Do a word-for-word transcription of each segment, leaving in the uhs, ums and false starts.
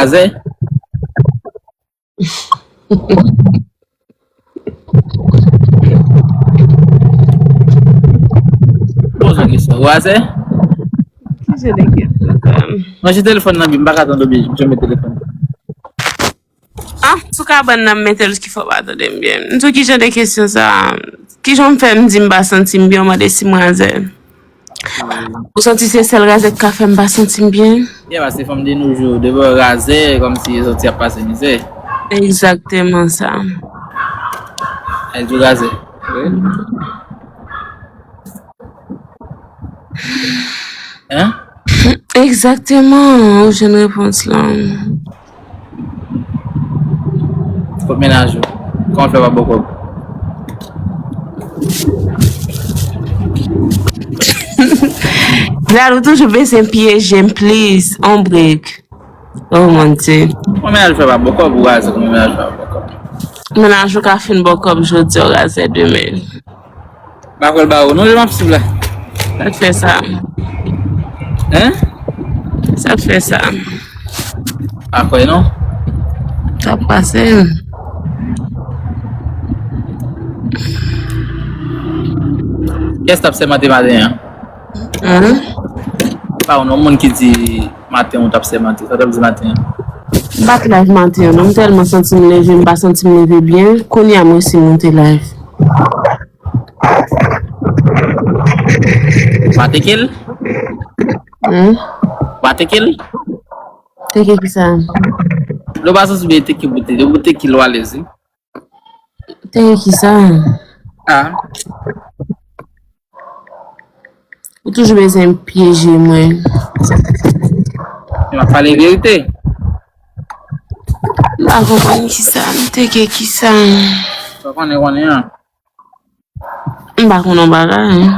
Razè? Poze yon kesyon. Razè? Ki jan de kesyon sa? Mwen, se telefòn nan, m pa ka tande w byen, m janm met telefòn. Ah, sou kabann nan, m mete l ki fò pa tande m byen. M di w ki jan de kesyon sa? Ki jan m fè m di m pa santi m byen, w mande si m razè? Ou santi se sèl razè k ka fè m pa santi m byen? Yeah, paske fanm de nos jours, depi w razè, kòmsi yo soti ap pase mizè. Egzakteman sa. Ay di w razè. Wi. Hein? Egzakteman, ou jwenn repons lan. Kot mennaj ou? Kòman w fè pa bò kòb? Dad, ou toujou bezwen pyeje m, please. On break. Oh mon Dieu. Kòman mennaj ou fè pa bò kòb, ou razè, kòman mennaj ou fè pa bò kòb? Mennaj ou ka fin bò kòb jodi, ou razè demen. M pa kwè l ba ou non, jan m ap swiv la. Sa k fè sa? Hein? Sa k fè sa? Pa kwè non. Sa ap pase. Kiyès t ap sèmante maten an? Hein? Pa ou non, moun ki di maten ou t ap sèmante. Sa w t ap di maten an? M pa t live maten an non, m tèlman santi m leve, m pa santi m leve byen. Kounye a m resi moute live. Wa teke l? Hmm? Wa teke l? Teke ki sa? Lè w pa santi byen, teke pou teke, pou teke l w alèz, wi. Teke ki sa? Ah. Ou toujou bezwen pyeje mwen. M ap pale verite. M pa konprann ki sa, m teke ki sa. Sa w konnen, konnen an. M pa konn yon bagay.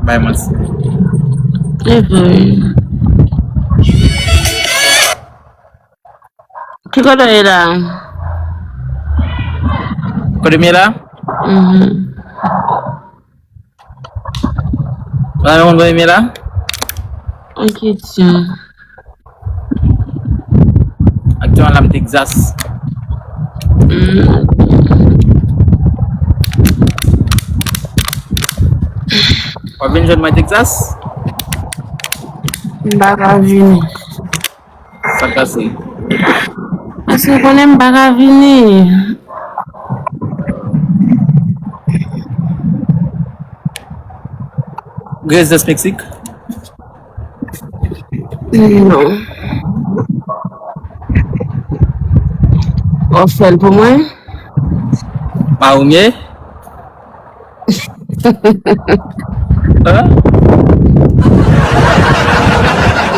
Bay manti. E vre. Ki kote w ye la? Kote m ye la? Mhm. Ou pa konn kote m ye la? Yon kesyon. Aktyèlman la m Texas. Mm. W ap vin jwenn mwen Texas? M pa ka vini. Sa k pase? Paske w konnen m pa ka vini. Ou gen rezidans Meksik? Non. W ap fè l pou mwen? Pa ou m ye? Hein?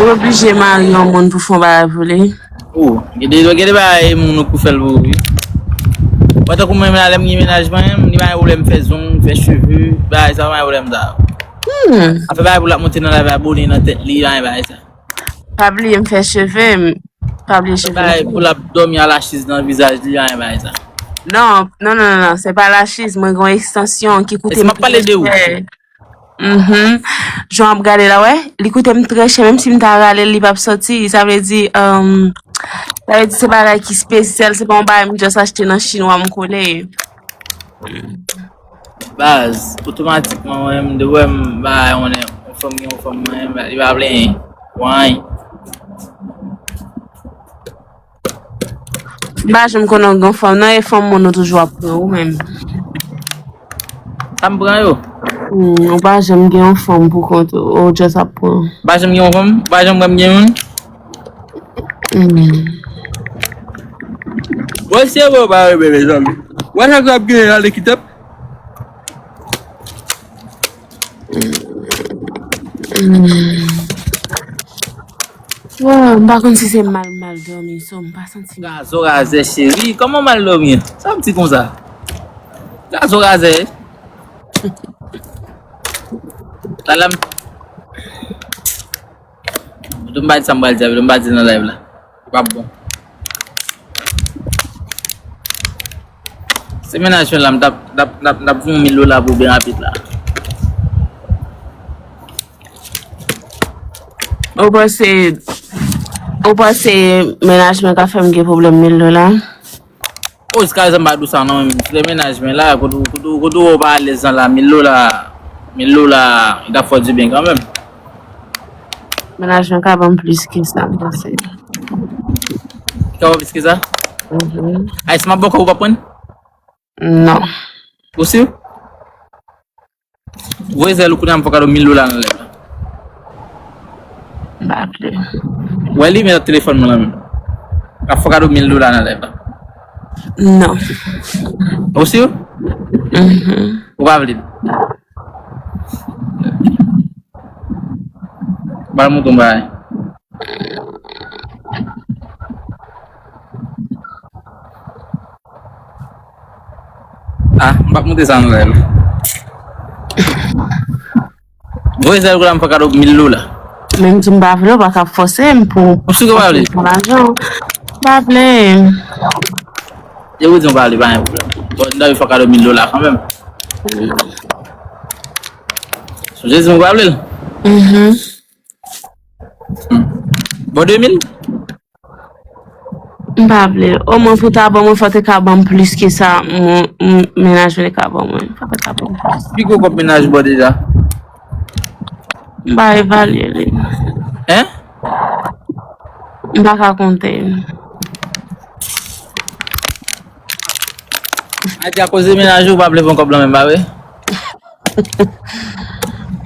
Ou oblije mare yon moun pou fè yon bagay pou li? Oh, gen de, gen de bagay moun ou pou fè l pou ou, wi. Mwen, tankou mwen menm la, lè m gen mennaj mwen, li pa gen pwoblèm fè zong, fè cheve, bagay sa, pa gen pwoblèm sa. Hmm. Afè bagay pou l ap monte nan live, abone nan tèt li, pa gen bagay sa. Pa bliye m fè cheve m. Pa bliye cheve m. Bagay pou l ap dòmi a lachiz nan vizaj li, pa gen bagay sa. Non, non, non, non, non, se pa lachiz, mwen gen yon ekstansyon ki koute m trè chè. Èske m ap pale de ou? Mhm. Jan w ap gade la, wè, li koute m trè chè, menm si m ta rale l, li p ap soti. Sa vle di, um, sa vle di se bagay ki espesyal, se pa yon bagay m just achte nan chinwa m kole. Baz, otomatikman, mwen menm, de wè m, bagay, yon, yon fanm, yon fanm, mwen menm, li pa vle anyen. Pou anyen. M pa janm konnen w gen fanm, non, e fanm moun ou toujou ap pran, ou menm. Sa m pran yo? Hmm, ou pa janm gen yon fanm pou kont ou, ou just ap pran. M pa janm gen yon fanm? M pa janm wè m gen youn? Hmm. Mwen se mwen pa renmen, mezanmi. Wè sa k ap genyen la, le kitap. Hmm. Wow, m pa konn si se mal, mal dòmi, so m pa santi m. Gazo razè cheri, kòman mal dòmi an? Sa w ap di konsa? Gazo razè. Talè m. Tou m pa di sa m pral di a, tou m pa di nan live la. Li p ap bon. Se mennaj mwen la, m t ap, t ap, t ap, t ap voye yon mil dola pou byen rapid la. Ou panse Ou panse mennaj mwen ka fè m gen pwoblèm mil dola? O, jiskaprezan m pa di w sa non, menm si se mennaj mwen la, kote w, kote w, kote w wè w pa alèz nan la, mil dola, mil dola, li t ap fè w dibyen kanmenm. Mennaj mwen ka ban m plis ke sa, m panse. Li ka ban w plis ke sa? Mhm. Ay, si m ap ba w kòb, ou p ap pran? Non. Ou si? Voye zèl ou kounye a, m fè w kado mil dola nan lèv la. M pa vle. Wè li, men nan telefòn mwen lan menm. M ap fè w kado mil dola nan lèv la. Non. Ou si? Mhm. Ou pa vle? Ba l montre yon bagay. Ah, m p ap montre sa nan lè. Voye zèl kou la, m fè kado mil dola. Men m di m pa vle, ou pa ka fòse m pou. Ou si ke w pa vle? Pou lajan. M pa vle. E ou di w pa vle, pa gen pwoblèm. Bon, m ta fè kado mil dola kanmenm. Sonje di m ou pa vle l? Mhm. Bon, de mil? M pa vle. Omwen pou ta ban mwen, fò te ka ban m plis ke sa, mwen, m, mennaj mwen te ka ban mwen. Fò te ka ban m plis. Pi gwo kòb mennaj ou ba w deja? M pa evalye li. Hein? M pa ka konte. Nadia, koze mennaj ou pa vle pran kòb lan menm, pa vre?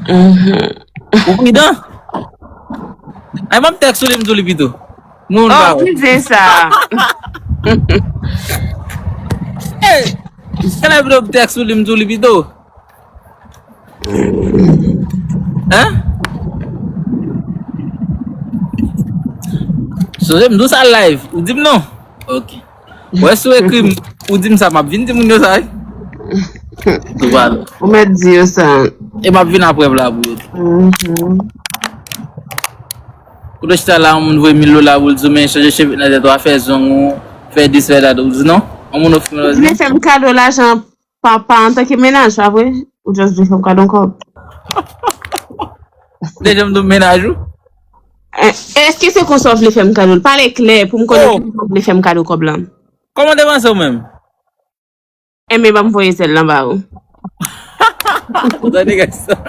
Mhm. Ou pridan? Ay, m ap tèks ou li, m di w li pito. Moun pa wè. Oblije sa. Hey! Kèlè vle m tèks ou li, m di w li pito? Hein? Sonje m di w sa live, ou di m non? Ok. Wè si w ekri m, ou di m sa, m ap vin di moun yo sa, wi. Tou pale. Ou mèt di yo sa. E m ap vin apre la pou yo tou. Mhm. Ou te chita la, yon moun voye mil dola pou l di w, men chanje cheve nan tèt ou, fè zong ou, fè dis, fè dat, ou di non? Yon moun ofri w, ou vle fè m kado lajan pa, pa antanke mennaj, pa vre? Ou just vle fè m kado kòb? Deja m di w mennaj ou? Eh, èske se konsa w vle fè m kado l? Pale klè pou m konnen kijan w vle fè m kado kòb lan. Kòman w te panse w menm? Enben, ban m voye zèl lan ba ou. Ou tande gad sa?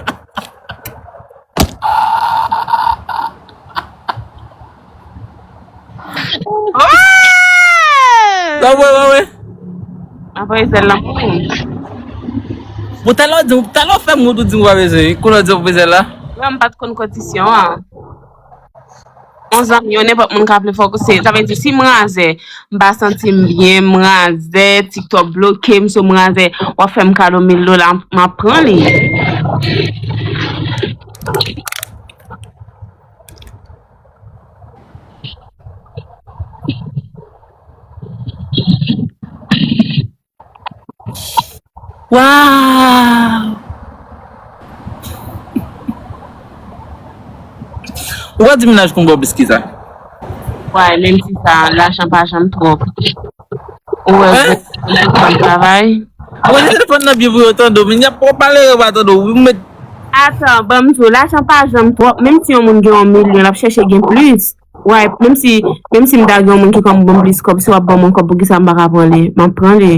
Sa w wè, wè, wè? M ap voye zèl lan pou ou. Bon, talè w di, talè w fè m wont, ou di m w pa bezwen, wi. Kounye w di w bezwen la? Wè, m pa t konn kondisyon an. Yon zanmi, yon nenpòt moun ka vle fòk se, sa vle di si m razè, m pa santi m byen, m razè, TikTok bloke m, so m razè, w ap fè m kado mil dola, m ap pran li. Waw! Ou pa di mennaj konn ba w plis ki sa? Wè, menm si sa, lajan pa janm twòp. Ou wè, hein? Lè w konn travay. Ou wè telefòn nan byen pou yo tande w, men y ap pale yo pa tande w. Ou met. Atan, ban m di w, lajan pa janm twòp. Menm si yon moun gen yon milyon, l ap chèche gen plis. Wè, menm si, menm si m ta gen yon moun ki konn ban m plis kòb, si w ap ban mwen kòb, poukisa m pa ka pran li? M ap pran li.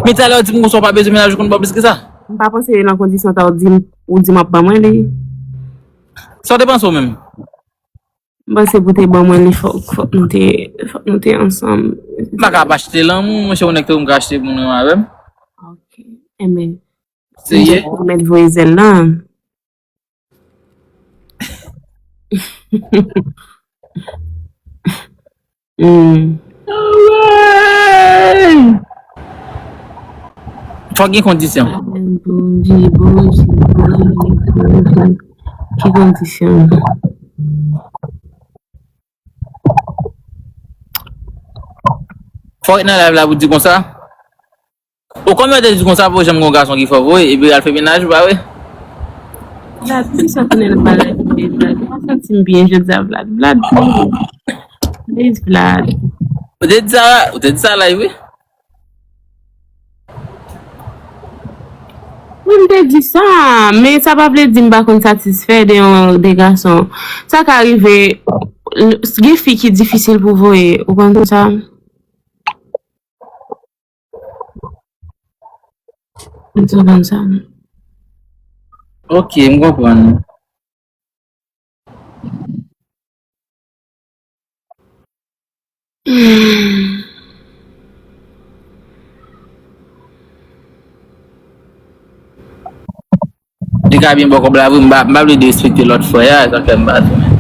Men talè w di m konsa w pa bezwen mennaj ou konn ba w plis ke sa? M pa panse nan kondisyon sa w di m, ou di m ap ban mwen li. Sa w te panse w menm? M panse pou te ban mwen li, fòk, fòk nou te, fòk nou te ansanm. M pa ka ap achte lanmou, monchè, yon nèg tou m ka achte pou mwen avè m. Ok. Enben, seye. Ou mèt voye zèl lan. Hmm. Fòk gen kondisyon. Bouji, bouji, bouji, bouji. Ki kondisyon? Fòk nan live la pou di konsa. Ou kòm yo te di konsa pou janm gon gason ki fè vre, epi al fè mennaj ou pa vre? Vlad, poukisa tounen nan bagay pou Vlad? Vlad, mwen santi m byen jodi a, Vlad. Vlad, please, Vlad. Ou te di sa, ou te di sa live, wi. Wi, m te di sa, men sa pa vle di m pa konn satisfè de yon, de gason. Sa ka rive, l-, gen fi ki difisil pou voye, ou konn sa? Ou konn sa? Ok, m konprann. Li ka byen ba w kòb la vre, m pa, m pa vle derespekte lòt frè a, sa fè m pa tounen.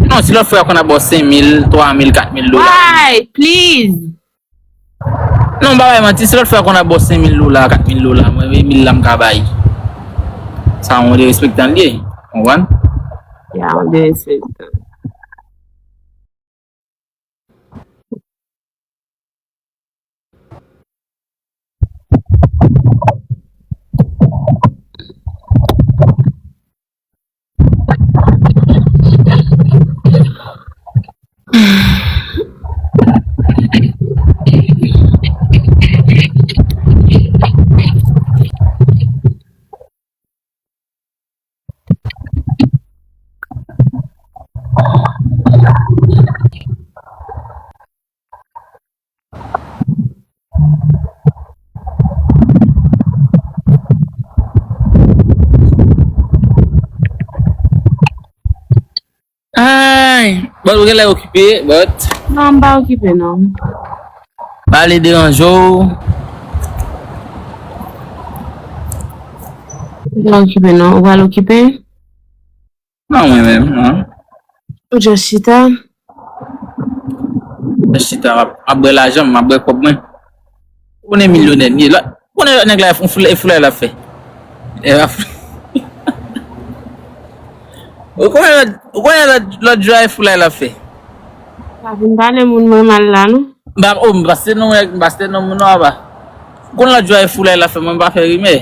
Non, si lòt frè a konn ap ba w senk mil, twa mil, kat mil dola. Why? Please. Non, m pa bay manti, si lòt frè a konn ap ba w senk mil dola, kat mil dola, mwen, mil la m ka bay. Sa yon derespektan l ye, konprann? Ya, yon derespektan. Ay, but ou genlè okipe, but. Non, m pa okipe, non. Pa vle deranje w. M pa okipe, non. Ou pral okipe? Non, mwen menm, non. Ou just chita? Just chita, m ap, m ap bwè lajan m, m ap bwè kòb mwen. Ou konnen milyonè m ye. Lòt, ou konnen lòt nèg la, yon foulay, foulay l ap fè. E, ou konnen lòt, ou konnen lòt, lòt jwa e foulay l ap fè. Pa vin pale moun mwen mal la, non? M pa, oh, m pa site non, m pa site non moun non, apa. Ou konnen lòt jwa e foulay l ap fè, mwen m pa fè rimè.